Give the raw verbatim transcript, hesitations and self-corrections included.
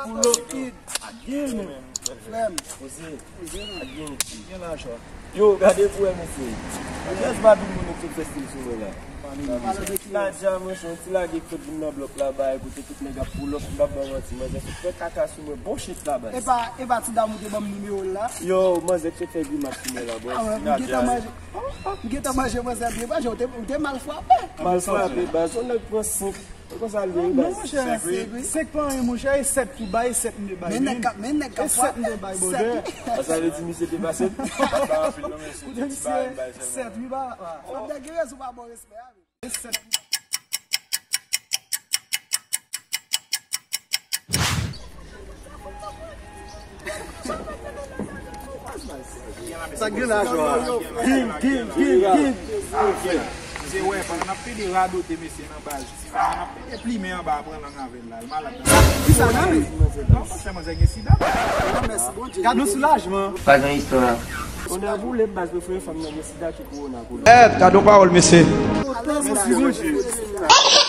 Pull up kid. Again. Frè m. Poze. Again. Gen lajan. Yo, gade pou wè mesye. Jès pa vin moun ki fè stil sou mwen la. Pale de ki? Nadja, mwen se yon ti lage k sot vin nan blòk la, bay kote tout nèg ap pull up, m p ap ba w manti, manzè sot fè kaka sou mwen, bon shit la, baz. Epa, epa ti dam ou te ban m nimewo l la? Yo, manzè k sot fè grimas sou mwen la, baz. Ah, wè, m gentan manje. M gentan manje manzè byen, baz, ou te, ou te mal frape. Mal frape, baz, yon nèg pran senk. Se konsa l ye, wi, baz. Non, monchè, senk pa anyen, monchè, e sèt tou, bay e sèt m te bay. Men nèg ka, men nèg ka frape. E sèt m te bay, brother. Sa vle di misye te ba sèt? Li pa anpil non, men se ti bay, bay sèlman. Sèt, wi, ba, ba. Fòk nèg gen rezon pa bon respè a, men. E sèt. Sa gen lajan. Gin, gin, gin, gin. Se wè, pandan n ap pede radote mesye nan baz. Pandan n ap pede plimen anba, pran lang avè l la. L malad nan. Kisa nan li? Non, monchè, manzè gen sida. Gad yon soulajman. Pa gen istwa. Onè boule baz, nou fè fanm nan gen sida ki kowona, kowona. Eh, gad yon pawòl, mesye. Mèsi, Bondye.